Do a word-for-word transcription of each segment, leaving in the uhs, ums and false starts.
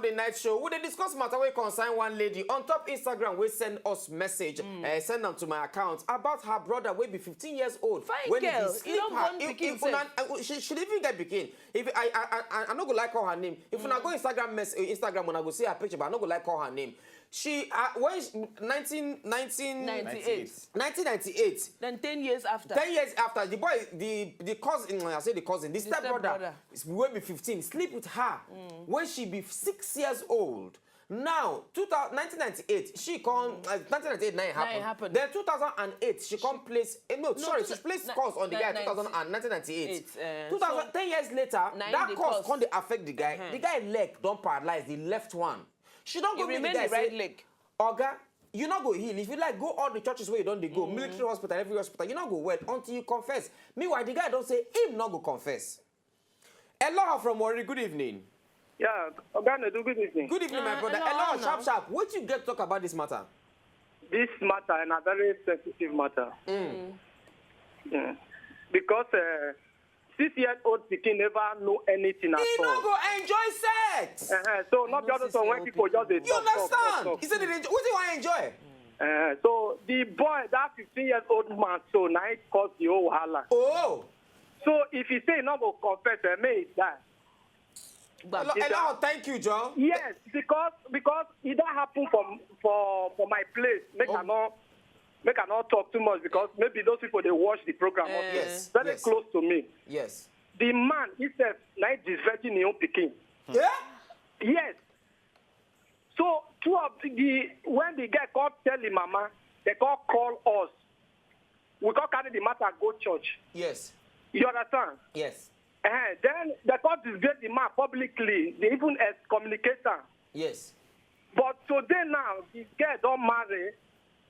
The night show, we dey discuss matter wey concern one lady on top Instagram wey send us message, eh, send am to my account about her brother wey be fifteen years old. Fine When he girl, dey he sleep don her, born he- pikin he- una- sef. uh, she, she even get pikin. If I, I, I, I, I no go like call her name. If una go Instagram mess, uh, Instagram, una go see her picture, but I no go like call her name. She, uh, when she, nineteen, nineteen, Ninety-eight. nineteen ninety-eight. Then ten years after. Ten years after, the boy, the the cousin, I say the cousin, the stepbrother, Stepbrother. wey be fifteen, sleep with her when she be six years old. Now, two thousand, nineteen ninety-eight, she come, uh, nineteen ninety-eight, nine Nine happen. happen. Then two thousand and eight, she come place, eh, no, sorry, two- she place ni- curse on the ni- guy, nineteen two thousand and nineteen ninety-eight. Eight, eh, two thousand, so ten years later, na him that the curse curse. Come dey affect the guy. Uh-huh. The guy leg don paralyze, the left one. She don He go meet the remain guy the right say, leg. Oga, you no go heal. If you like, go all the churches where you don't dey go, military hospital, every hospital, you no go well until you confess. Meanwhile, the guy don't say him no go confess. Eloha from Warri, good evening. Yeah, Oga Nedu, good evening. Good evening, my Uh, brother. Eloha Eloha, now. Sharp Sharp, what you get talk about this matter? This matter is a very sensitive matter. Mm. Because uh, six-year-old pikin never know anything at He all. No go enjoy sex. Uh-huh. So not know just six some year when old people just dey You talk, talk, talk, Understand? talk. He said, "What do you want to enjoy?" Uh, so the boy, that fifteen years old man, so now it caused the whole wahala. Oh, So if he say he not go confess, eh, may he die. Gbam. Eloha, thank you, John. Yes, because because it that happened for for for my place. Make Oh. I not make I not talk too much because maybe those people they watch the program. Eh. Yes, Very yes. Close to me. Yes. The man himself now is virgin in own pikin. Yeah. Yes. So two of the, the when the guy called tell him mama, they call call us. We call carry the matter go church. Yes. You understand? Yes. Uh, then they call disgrace the man publicly. They even excommunicate him. Yes. But today now, the girl don't marry.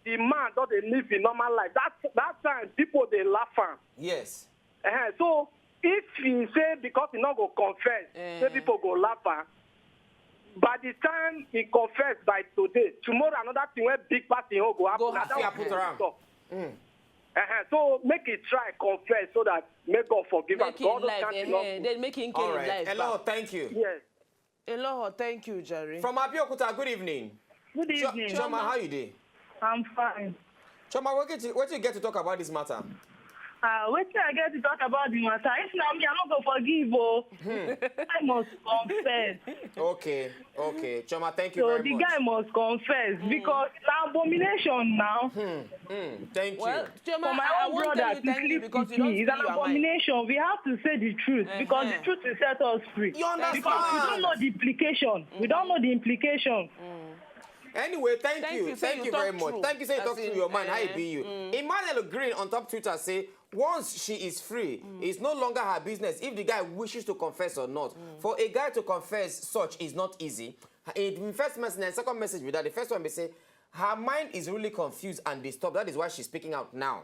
The man don't they live a normal life. That that time people they laugh am. Yes. Uh, so if he say because he not go confess, Eh. Say people go laugh am. By the time he confess by today, tomorrow another thing where big party go happen. Go Na that happen. one Fear put am. Talk. Uh-huh. So make it try confess so that may God forgive Make us. Him God life. Can't Eh, love eh, you. then make him kill All him right. life. Eloha, Back. Thank you. Yes. Eloha, thank you, Jerry. From Abeokuta, good evening. Good evening. Chioma, how you dey? I'm fine. Chioma, what you, what you get to talk about this matter? Uh, wetin I get to talk about the matter? If na me, I no go forgive o. I must confess. Okay, okay. Chioma, thank you So very the much. Guy must confess because na abomination now. Mm, thank Well, you. Chioma, For my I own won't tell brother you to thank you sleep because with you don't me is an speak your mind. Abomination. We have to say the truth because the Uh-huh. Truth will set us free. You understand? Because we don't know the implication. We don't know the implication. Anyway, thank, Thank you. you, say Thank you you very talk much. true. Thank you, say you As talk through in, your mind. How eh, it be you? Emmanuel Green on top Twitter say, once she is free, it's no longer her business if the guy wishes to confess or not. For a guy to confess such is not easy. In the first message and second message with that, the first one be say, her mind is really confused and disturbed. That is why she's speaking out now.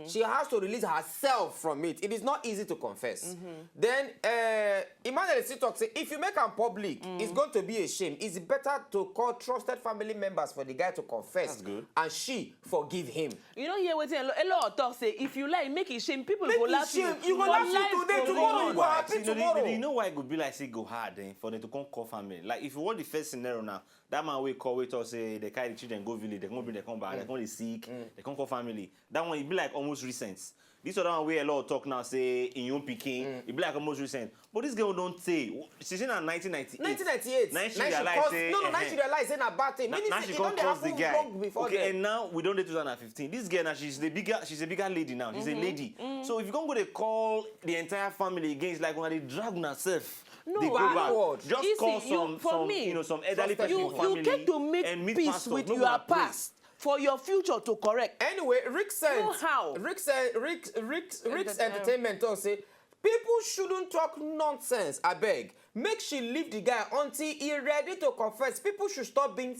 She has to release herself from it. It is not easy to confess. Then uh, Emmanuel still talk say, if you make am public, it's going to be a shame. It's better to call trusted family members for the guy to confess That's good. And she forgive him. You don't hear wetin Elo Elo talk say if you like make it shame people Make go it laugh shame. You You go for laugh you life today, for tomorrow real. you go happy See, you know, tomorrow. the, you know why it go be like say go hard then for them to come call family. Like if you want the first scenario now, that man will call with us say they carry the children go village, they come bring, they come back, they come dey sick, they come call family. That one it be like almost recent. This other one where a lot of talk now say in your picking, it be like almost recent. But this girl don't say. She say na nineteen ninety-eight. nineteen ninety-eight. Now she Now she realize cross. say, No, no. Now eh, she realize say na bad thing. Now, Meaning now say she e come don dey cross the happen guy. Long before Okay, then. And now we don't dey two thousand and fifteen. This girl now she's the bigger, she's a bigger lady now. She's a lady. So if you come go dey call the entire family again, it's like when they drag on herself. No, They go ah, back. Backward. Just Easy, call you- some, for some, me, you know, some elderly Trusted people you in family you get to make and meet peace pastors. With No your go and pray. Past for your future to correct. Anyway, Rick sent. No how. Rick sent. Rick Rick Rick's Entertainment. Entertainment talk say people shouldn't talk nonsense. I beg. Make she leave the guy until he ready to confess. People should stop being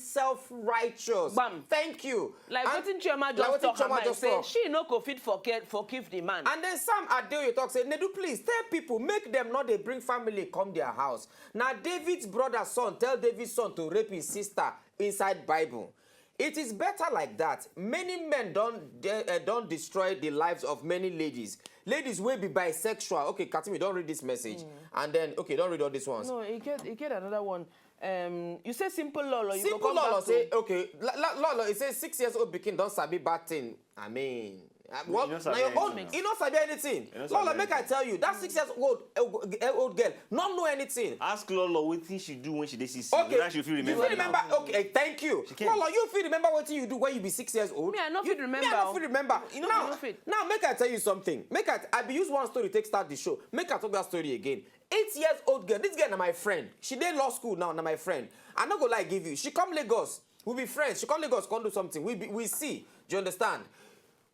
self-righteous. Bam. Thank you. Like And wetin Chioma like just wetin talk her Chioma mind just say talk. She no go fit forget forgive the man. And then Sam Adeoye talk say, Nedu, please tell people make them not they bring family come their house. Now David's brother son tell David's son to rape his sister inside Bible. It is better like that. Many men don't de- uh, don't destroy the lives of many ladies. Ladies will be bisexual. Okay, Katimi, don't read this message. And then, okay, don't read all these ones. No, he get he get another one. um, you say simple lolo, you go Simple come lolo back to say okay. La- la- Lolo, e say six years old pikin don sabi bad thing. I mean, uh, what no na sabi your own. anything. You no sabi anything. You no sabi Lolo, make I anything. Tell you, that six years old old, old girl no know anything. Ask Lolo wetin she do when she dey six. Okay, Whether she fit you remember. fit remember. Now. Okay, thank you. She can't. Lolo, you fit remember wetin you do when you be six years old. Me, I no You- fit remember. Me, I no fit remember. You no- now, you no fit. now make I tell you something. Make I, I be use one story take start the show. Make I talk that story again. Eight years old girl. This girl na my friend. She dey law school now. Na my friend. I no go lie give you. She come Lagos. We be friends. She come Lagos. Come do something. We be, we see. Do you understand?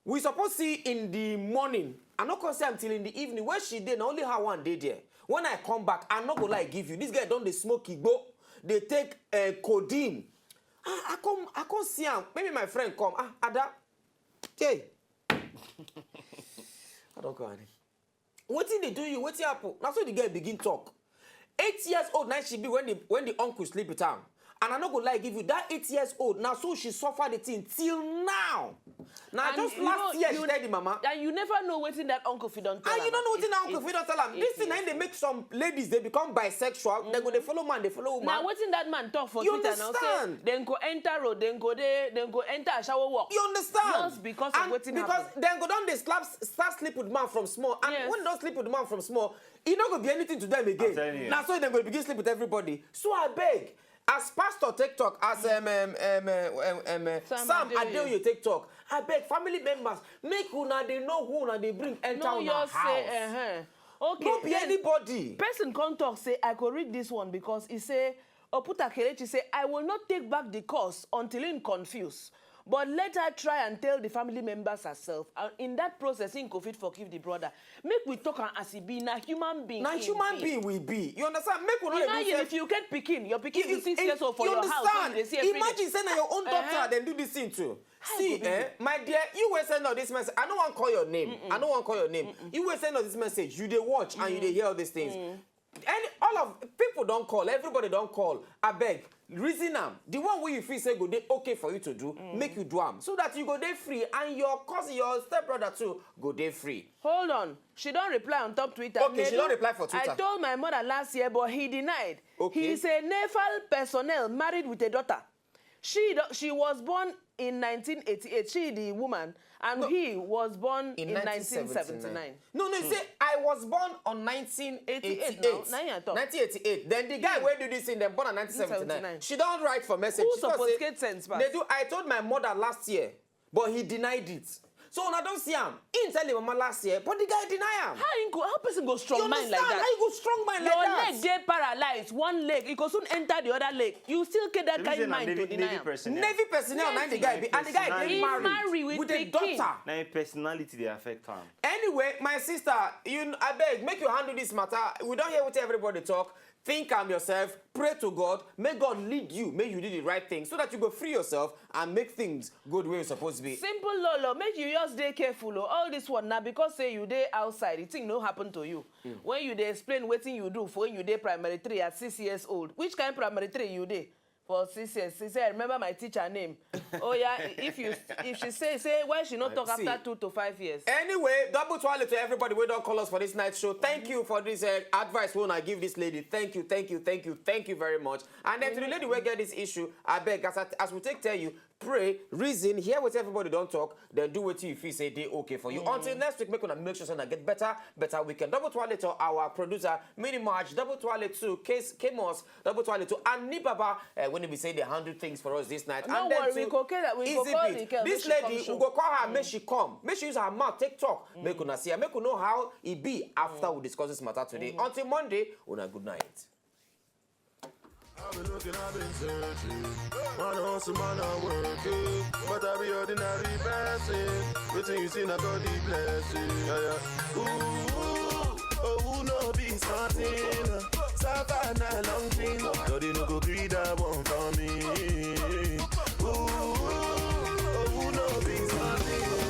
We suppose see in the morning. I no come see am till in the evening. When she dey, na only her one dey there. When I come back, I no go lie give you. This girl don dey smoke igbo, dey take uh, codeine. I, I come, I come see am. Maybe my friend come. Ah, Ada, hey, I don call her name. Wetin dey do you? Wetin happen? Na so the girl begin talk. Eight years old na she be when the when the uncle sleep with am. And I no go lie give you that eight years old. Na so she suffer the thing till now. Na And just you last know, year you- she tell the mama. And you never know wetin that uncle fit don tell And you am. don't know wetin Eight- that uncle fit don tell am. This eight thing na im years dey make some ladies dey become bisexual. Dem go dey follow man, dey follow woman. Na wetin that man talk for You Twitter now say understand? dem go enter road, dem go dey, dem go enter ashawo walk. You understand? Just because of And wetin because happen. Dem go don dey slap, start sleep with man from small. And Yes. When dem don sleep with man from small, e no go be anything to them again. telling you. Na so dem go begin sleep with everybody. So I beg, as pastor take talk, as um, um, um, uh, um, um, uh, Sam Sam Adeoye. Adeoye take talk, I beg family members, make una dey know who una dey bring enter No, una you house. Say, uh-huh. Okay. No be Then anybody. Person come talk say I go read this one because he say Oputa Kelechi say I will not take back the curse until him confuse. But let her try and tell the family members herself. And in that process, him go fit forgive the brother. Make we talk am as e be. Na human being. Na him human be. Being we be. You understand? Make we no dey do Imagine self- if you get pikin, your pikin be You- six eh, years old for you your house, Understand? wey you dey see every day. Imagine say na your own daughter Uh-huh. Dem do this thing too. How See, e go be? Eh, my dear, you wey send out this message. I no wan call your name. I no wan call your name. You wey send out this message, you dey watch and you dey hear all these things. Any all of people don call, everybody don call. Abeg, reason am. The one wey you feel say go dey okay for you to do, make you do am, so that you go dey free and your cousin, your stepbrother too, go dey free. Hold on. She don reply on top Twitter. Okay, she Nedu, don reply for Twitter. I told my mother last year, but he denied. Okay. He's a naval personnel married with a daughter. She do- she was born in nineteen eighty-eight. She, the woman, and he was born in, nineteen seventy-nine. No, no, you say I was born on nineteen eighty-eight. Eighty-eight now. Na him I talk. nineteen eighty-eight. Then the guy wey do this thing, dem born in nineteen seventy-nine. She don write for message. Who She talk suppose say, get sense pass? Nedu, I told my mother last year, but he denied it. So una don see am. He tell him mama last year, but the guy deny am. How him go? How person go strong You mind like understand? that? How you go strong mind Your like that? Leg dey paralyzed. One leg, e go soon enter the other leg. You still get that Shebi kind say na mind to Navy, deny Navy am. Personnel. Navy personnel na him the guy be, and the guy dey Personality. married, Marry with with a pikin. daughter. Na him personality dey affect am. Anyway, my sister, you abeg make you handle this matter. We don hear wetin everybody talk. Think am yourself, pray to God, make God lead you, make you do the right thing so that you go free yourself and make things go the way e suppose be. Simple lolo, make you just dey careful o. All this one na because say you dey outside, the thing no happen to you. When you dey explain wetin you do for when you dey primary three at six years old, which kind primary three you dey? For six years, she say, I remember my teacher name. Oh yeah, if you if she say say why she no talk See. After two to five years. Anyway, double twale to everybody wey don call us for this night show. Thank you for this uh, advice wey una give this lady. Thank you, thank you, thank you, thank you very much. And then to the lady wey get this issue, abeg, as, I, as we take tell you, pray, reason, hear wetin everybody don talk, then do wetin you feel say dey okay for you. Until next week, make una make sure say una get better, better weekend. Double twale to our producer, Mini March, double twale to Case Kamos, double twale to Annie Baba, uh, when we say they handle things for us this night. No And then worry, to we go call her, we go Easy call Beat. the girl, This make she come lady, show. We go call her, make she come, make she use her mouth take talk, make una see her, make we know how e be after we discuss this matter today. Until Monday, una good night. I've been looking, I've been searching. Man, hustle, man, I work it. But I be ordinary person. Waiting you see, na God the blessing. Yeah, yeah. Ooh, oh, who no be starting? Savannah long thing. God, you no go greed that one for me. Ooh, oh, who no be starting?